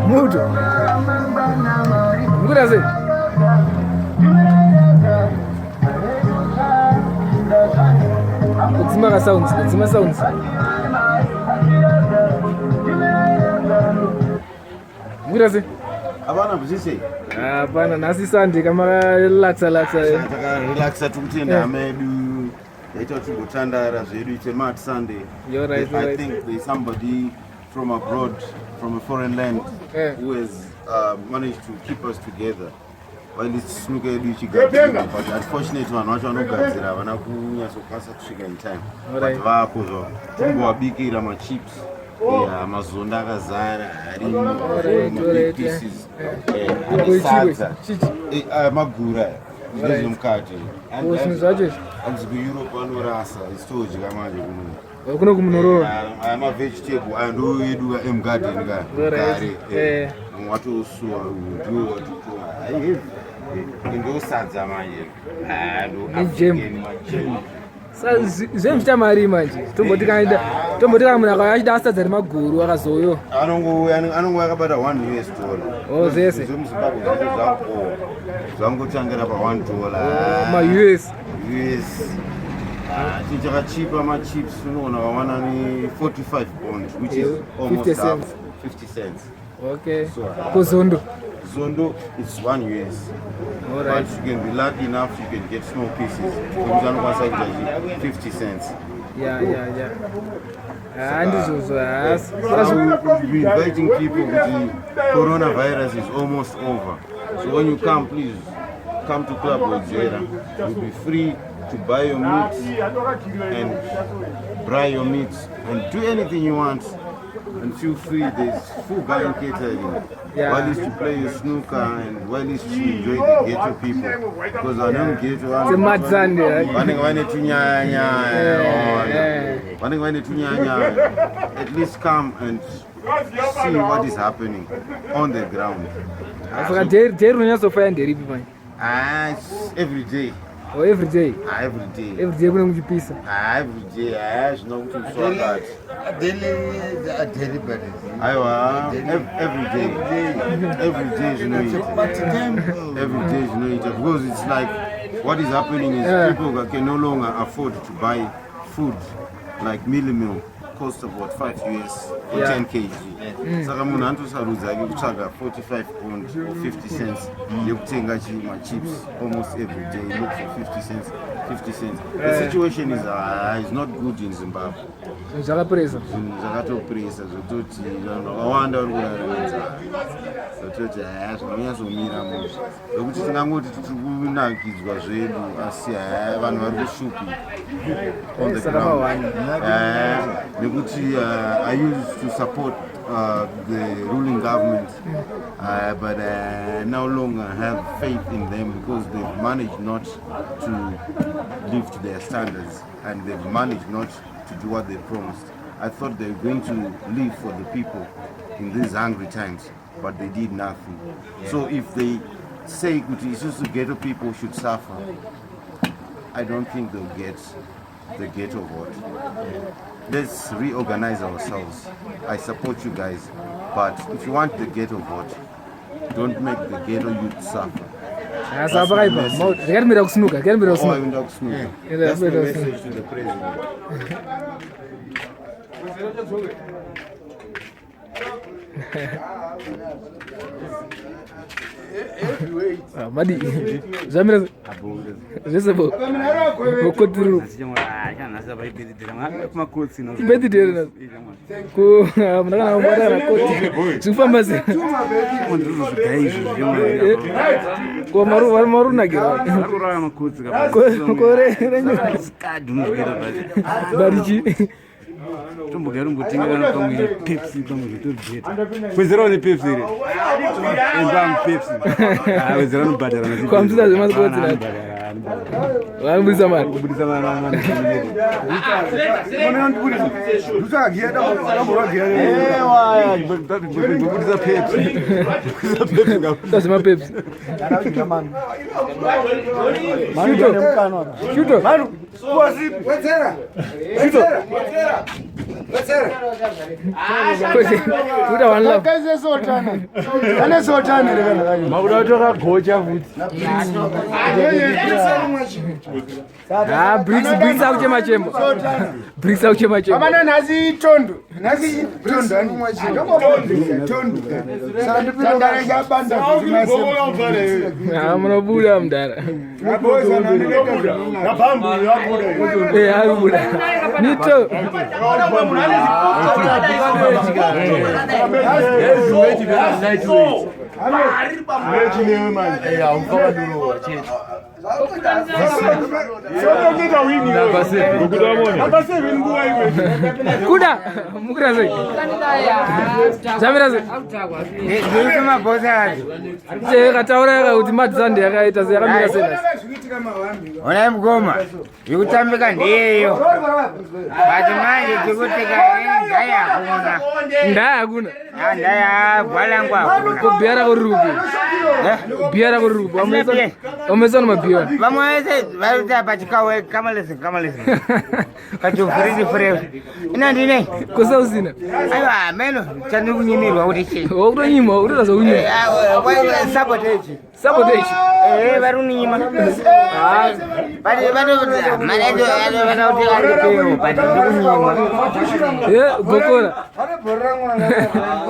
Muto. Ngura sei. Kudzima sounds. Ngura sei. Abana buzise. Hapana, nasi Sunday kama relaxa. Relaxa tukutenda medu. Yaita tugotandara zvedu it's a mad Sunday. You're right. I think there's somebody from abroad, from a foreign land, who has managed to keep us together. While it's snuka yedu ichigadzira, but unfortunately vanhu vacho vanogadzira havana kunyatsokwanisa kusvika in time. But vako zvo kumbovabikira machips. Mazonda akazara harimo pieces sadza magura nezvemukati anzi kueurope vanorasa isitodya manje kuno kumunorowa mavegetable ando edu emugarden kare watosuwa ndiwo watotoa ndosadza manje zvemvita mari manje tomboti kana munhu akachida asadza remaguru akazoyo anongo akabata $1 zvese zvemuzimbabwe zvangotangira pa$1 ma-US chinhu chakachipa machips unoona vawana ni 45 bond which is almost 50 half, cents. 50 cents. Okay. So, Zondo it's $1. All right. But you can be lucky enough you can get small pieces. 50 cents. Yeah. And this was we're inviting people with the coronavirus is almost over. So when you come, please come to Club Wedzera. You'll be free to buy your meat and fry your meat and do anything you want. And feel free, there's full buying catering. While is to play your snooker and while is to enjoy the ghetto people. Because I don't get to it's a mad Sunday, at least come and see what is happening on the ground. It's every day. Oh, every day? Every day. Every day kuna mujipisa? Every day, zvinokutiswa kati. Daily basis. Aiwa, every day zvinoita. Every day zvinoita. Because it's like, what is happening is people can no longer afford to buy food like Millie Meal. Cost about $5 for 10 kg. Saka munhu antosarudza ake kutsvaga 45 pound or 50 cents yekutenga chips almost every day. Look for 50 cents. The situation is not good in Zimbabwe. Zvakapresa. Zvakatopresa zvototi vakawanda vari kurara zvototi zvinonyatsomira munhu zvokuti tingangoti tiri kunakidzwa zvedu asi vanhu vari kushupi on the ground. Nekuti I used to support the ruling government, but no longer have faith in them because they've managed not to live to their standards and they've managed not to do what they promised. I thought they were going to live for the people in these hungry times, but they did nothing. So if they say the ghetto people should suffer, I don't think they'll get the ghetto vote. Let's reorganize ourselves. I support you guys, but if you want the ghetto vote, don't make the ghetto youth suffer. That's my message. That's my message to the president. Madi, Zamira, Jezebo, Okoturu, Bedidera, Ku, Amana, Supamasi, Komaru, Marunagi, Bariji. Tombogera umbutingira pamwe Pepsi pamwe vitobjeta. Kwezera ni Pepsi ire. Ezam Pepsi. Wezera no badara na. Kwa mtuza zemazi kwa tsira. Wabulisa mani. Kubulisa mani. Mwana ndibulisa. Dusa gieda kamura gieda. Waya, kubulisa Pepsi. Kubulisa Pepsi ngapo. Tasema Pepsi. Manu mkano hapa. Shuto. Manu. Wazip. Wezera. Kuda one love. Kaise sotana. Ane sotana rekana kanyi. Mabuda watoka gocha futi. Bricks auchema chemba. Bricks auchema chemba. Amana nazi tondo. Nazi tondo ani. Tondo. Sandara jabanda Munobuda mdara. Aboza nanileka. Napambu yabuda. Abuda. Nito. Kuda mukira sei Jamira sei Ndiri maboza acho. Kataura kuti madzandi yakaita sei yakamira sei Ona mgoma. Yutambika ndiyo. Bati manje tikuteka ndaya hakuna. Ndaya hakuna. Ndaya bwalangwa hakuna. Kubiara kurubu. Biara kurubu. Amesana mabiara. Vamwese vaita pachikawe kamalesi. Kachufuridi fresh. Ina ndine. Kosa usina. Aiwa meno chani kunyimirwa kuti chi. Okunyima, utaza kunyima. Sabotage. Sabotage. Varunyima. Bati manejo yana kuti alipeo bati ndikunyima. Gokora.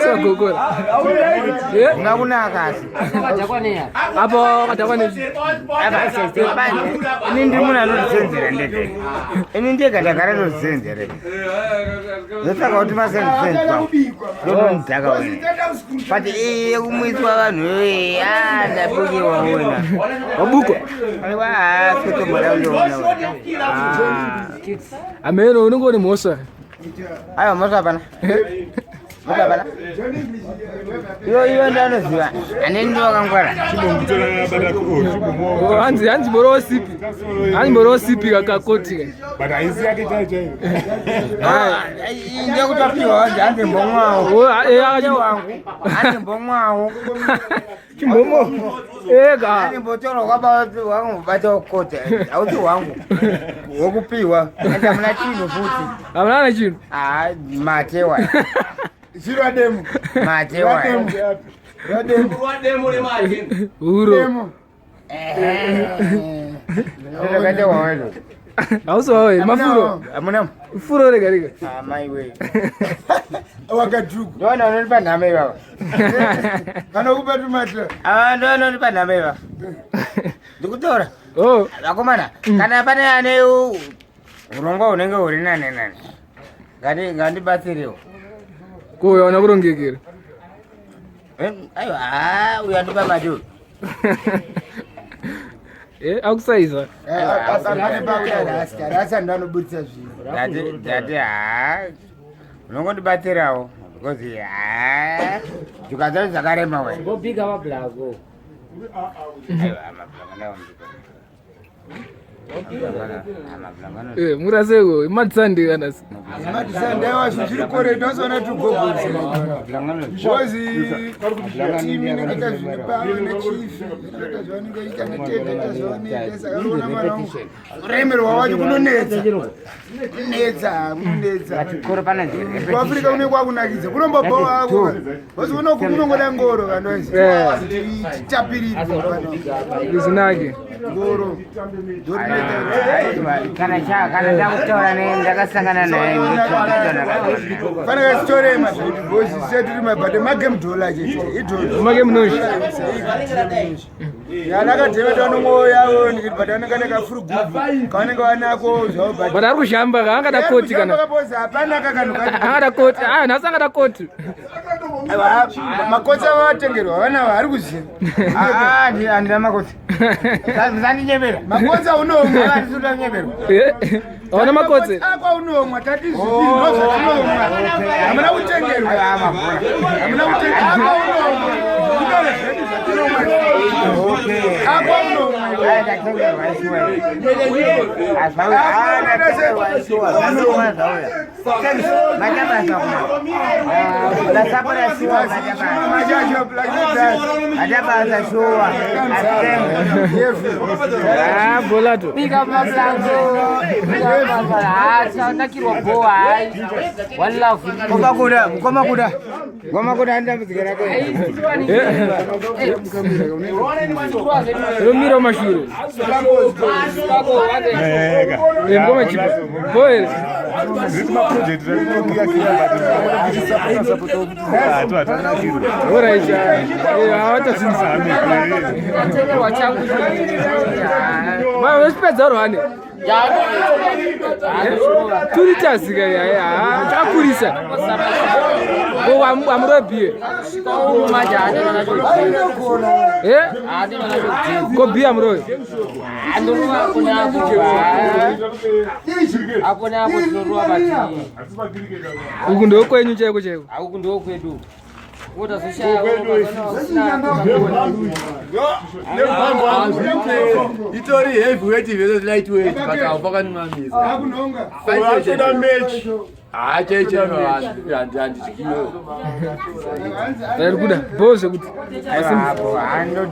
Sio gokora. Ngakuna akasi. Apo katakwane. Ini ndimuna nozenzera ndete. Ini ndekadagara nozenzera. Zotaka kuti masenzenzwa. Ndonondaka wena. Bati kumwiswa vanhu ndabukiwa wena. Wabuko. Aiwa kutombola uliona. Ameno unongoni mosa. Aiwa mosa pana. Mosa pana. Iyo ndanoziva. Ane ndokangwara. Hanzi boro sipi. Hanzi boro sipi kakakoti. But I see yake chai. Ndio kutapiwa hanzi mbongwao. Hanzi mbongwao. Chimbomo. Ega. Hanzi mbotoro kwaba wangu bato kote. Auti wangu. Wokupiwa. Hata mna chino futi. Amana chino. Matewa. Shiro demo. Matewa. Demo le maji. Uro. Ndio kaja wao. Auso wewe mafuro. Amuna. Furo rega rega. Mai we. Wakadruku. Ndio nanipa name baba. Kana kupa tumata. Ndio nanipa name baba. Ndikutora. Oh. Akomana. Kana pane ane urongo unenge uri nane. Ngandi bathiriwo. Kuona kurongekera. Aiwa uyandipa madu. Akusaiza. Rasa ndanobudisa zvinhu. Dati unongondibatirawo because zvikazari zvakarema we. Ngobika mablago. Muraseko matsandi kana. Matsandi zviri koreto sona tugogotsi. Bozi timu inenge zviri pano nechief. Zvanenge ikaneteta zvone saka remerwa wacho kunonetsa. Kunonetsa. Chikoro pana njere. Kuafrika une kwakunakidza kunombobva wako. Bozi unongoda ngoro kanozi. Tapiriri pano. Zinake. Ngoro. Kana ndakutaura ndakasangana naye pane kasitorema bosi setiri mabhate magame dollar chete idollar magame noshi yakadheveta nomwoyo yavo ndikati vanenge nekafuru gubu kavanenge vanako zvavo but ari kushamba kaangada koti kana hapana angada koti nhasi angada koti makotsi ava vatengerwa vanavo ari kuziva handina makotsi zandinyemerwa makotsi aunomwa avatisutanyemerwa aona makotsi akwaunomwa tatizvino zvatinomwa hamuna kutengerwa hamuna kutengerwa La sapara shua Adaba shua. Ah, bola tu. Biga mablanco. Nakirwa boa. Wallah. Goma kuda anda mzigara kwa. Romiro mashuru. Ngoma chipo. Boy. Ora icha. Hata sinzami. Ma wespedza rohane. Turi chasika ya. Chakurisa. Go amrobie. Go bia amro. Akona hapo tunarua bati. Huku ndio kwenyu cheko cheko. Huku ndio kwetu. Wote sasa Itori heavyweight versus lightweight bakavaka nimamisa. Akunonga. Fight match. Acheche andisikiyo. Kuda boze kuti. Hapo ando